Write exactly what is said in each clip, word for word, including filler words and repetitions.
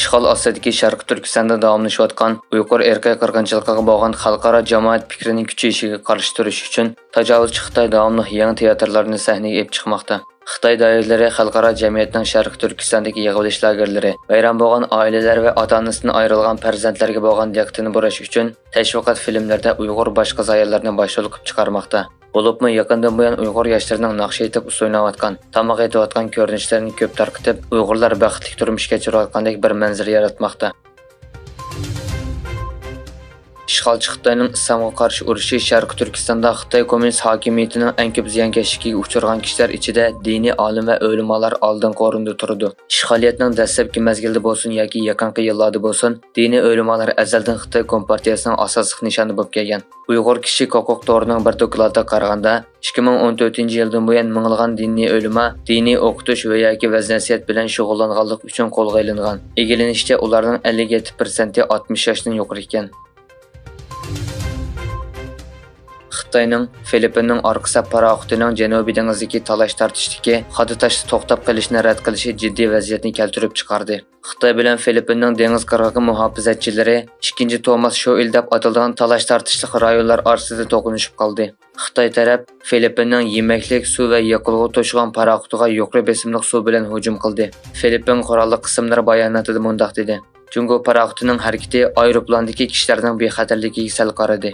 ئىشغال ئاستىدىكى شەرقىي تۈركىستاندا داۋاملىشىۋاتقان ئۇيغۇر ئىرقىي قىرغىنچىلىقىغا بولغان خەلقئارا جامائەت پىكرىنىڭ كۈچىيىشىگە قارشى تۇرۇش ئۈچۈن تاجاۋۇزچى خىتاي داۋاملىق يېڭى تىياتىرلارنى سەھنىگە ئېلىپ چىقماقتا. خىتاي دائىرىلىرى خەلقئارا جەمئىيەتنىڭ شەرقىي تۈركىستاندىكى يىغىۋېلىش لاگېرلىرى، ۋەيران بولغان ئائىلىلەر ۋە ئاتا-ئانىسىدىن ئايرىلغان پەرزەنتلەرگە بولغان دىققىتىنى بۇراش ئۈچۈن تەشۋىقات فىلىملىرىدە ئۇيغۇر باش قىز-ئاياللىرىنى باش رولغا چىقارماقتا. بولۇپمۇ يېقىندىن بۇيان ئۇيغۇر ياشلىرىنىڭ ناخشا ئېيتىپ، ئۇسسۇل ئويناۋاتقان، تاماق ئېتىۋاتقان كۆرۈنۈشلىرىنى كۆپ تارقىتىپ، ئۇيغۇرلار بەختلىك تۇرمۇش كەچۈرۈۋاتقاندەك بىر مەنزىرە ياراتماقتا. ئىشغالچى خىتاينىڭ ئىسلامغا قارشى ئۇرۇشى شەرقىي تۈركىستاندا خىتاي كوممۇنىست ھاكىمىيىتىنىڭ ئەڭ كۆپ زىيانكەشلىكىگە ئۇچرىغان كىشىلەر ئىچىدە دىنىي ئالىم ۋە ئۆلىمالار ئالدىنقى ئورۇندا تۇرىدۇ. ئىشغالىيەتنىڭ دەسلەپكى مەزگىلىدە بولسۇن ياكى يېقىنقى يىللاردا بولسۇن، دىنىي ئۆلىمالار ئەزەلدىن خىتاي كومپارتىيەسىنىڭ ئاساسلىق نىشانى بولۇپ كەلگەن. ئۇيغۇر كىشىلىك ھوقۇق تورىنىڭ بىر دوكلاتىغا قارىغاندا، ئىككى مىڭ ئون تۆتىنچى يىلدىن بۇيان مىڭلىغان دىنىي ئۆلىما دىنىي ئوقۇتۇش ۋە ياكى ۋەز-نەسىھەت بىلەن شۇغۇللانغانلىقى ئۈچۈن قولغا ئېلىنغان. ئىگىلىنىشىچە، ئۇلارنىڭ ئەللىك يەتتە پىرسەنتى ئاتمىش ياشتىن يۇقىرى ئىكەن. خىتاينىڭ فىلىپپىننىڭ ئارقا سەپ پاراخوتىنىڭ جەنۇبىي دېڭىزدىكى تالاش-تارتىشتىكى خادا تاشتا توختاپ قېلىشنى رەت قىلىشى جىددىي ۋەزىيەتنى كەلتۈرۈپ چىقاردى. خىتاي بىلەن فىلىپپىننىڭ دېڭىز قىرغىقى مۇھاپىزەتچىلىرى ئىككىنچى توماس شوئىل دەپ ئاتىلىدىغان تالاش-تارتىشلىق رايونلار ئارىسىدا توقۇنۇشۇپ قالدى. خىتاي تەرەپ فىلىپپىننىڭ يېمەكلىك، سۇ ۋە يېقىلغۇ توشۇغان پاراخوتىغا يۇقىرى بېسىملىق سۇ بىلەن ھۇجۇم قىلدى. فىلىپپىن قوراللىق قىسىملىرى باياناتىدا مۇنداق دېدى: جۇڭگو پاراخوتىنىڭ ھەرىكىتى ئايروپىلاندىكى كىشىلەرنىڭ بىخەتەرلىكىگە سەل قارىدى.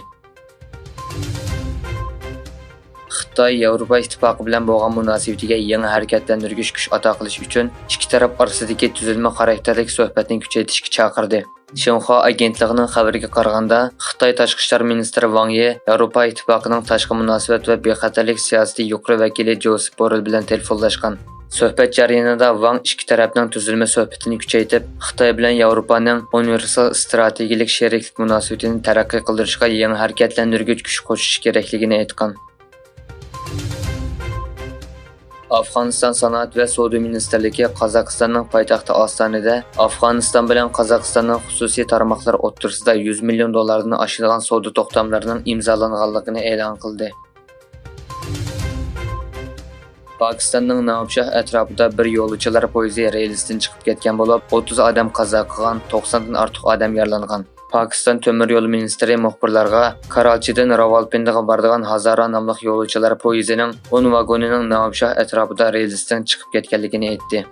خىتاي ياۋروپا ئىتتىپاقى بىلەن بولغان مۇناسىۋىتىگە يېڭى ھەرىكەتلەندۈرگۈچ كۈچ ئاتا قىلىش ئۈچۈن ئىككى تەرەپ ئارىسىدىكى تۈزۈلمە خاراكتېرلىك سۆھبەتنى كۈچەيتىشكە چاقىردى. شىنخۇا ئاگېنتلىقىنىڭ خەۋىرىگە قارىغاندا، خىتاي تاشقى ئىشلار مىنىستىرى ۋاڭ يى ياۋروپا ئىتتىپاقىنىڭ تاشقى مۇناسىۋەت ۋە بىخەتەرلىك سىياسىتى يۇقىرى ۋەكىلى جوسېپ بوررېل بىلەن تېلېفونلاشقان. سۆھبەت جەريانىدا ۋاڭ ئىككى تەرەپنىڭ تۈزۈلمە سۆھبىتىنى كۈچەيتىپ، خىتاي بىلەن ياۋروپانىڭ ئۇنىۋېرسال ئىستراتېگىيەلىك شېرىكلىك مۇناسىۋىتىنى تەرەققىي قىلدۇرۇشقا يېڭى ھەرىكەتلەندۈرگۈچ كۈچ قوشۇش كېرەكلىكىنى ئېيتقان. ئافغانىستان سانائەت ۋە سودا مىنىستىرلىكى قازاقىستاننىڭ پايتەختى ئاستانىدە ئافغانىستان بىلەن قازاقىستاننىڭ خۇسۇسىي تارماقلار ئوتتۇرىسىدا يۈز مىليون دوللاردىن ئاشىدىغان سودا توختاملىرىنىڭ ئىمزالانغانلىقىنى ئېلان قىلدى. پاكىستاننىڭ ناۋابشاھ ئەتراپىدا بىر يولۇچىلار پويىزى رېلىستىن چىقىپ كەتكەن بولۇپ، ئوتتۇز ئادەم قازا قىلغان، توقساندىن ئارتۇق ئادەم يارىلانغان. پاكىستان تۆمۈر يول مىنىستىرى مۇخبىرلارغا كاراچىدىن راۋالپىندىغا بارىدىغان ھازارا ناملىق يولۇچىلار پويىزىنىڭ ئون ۋاگونىنىڭ ناۋابشاھ ئەتراپىدا رېلىستىن چىقىپ كەتكەنلىكىنى ئېيتتى.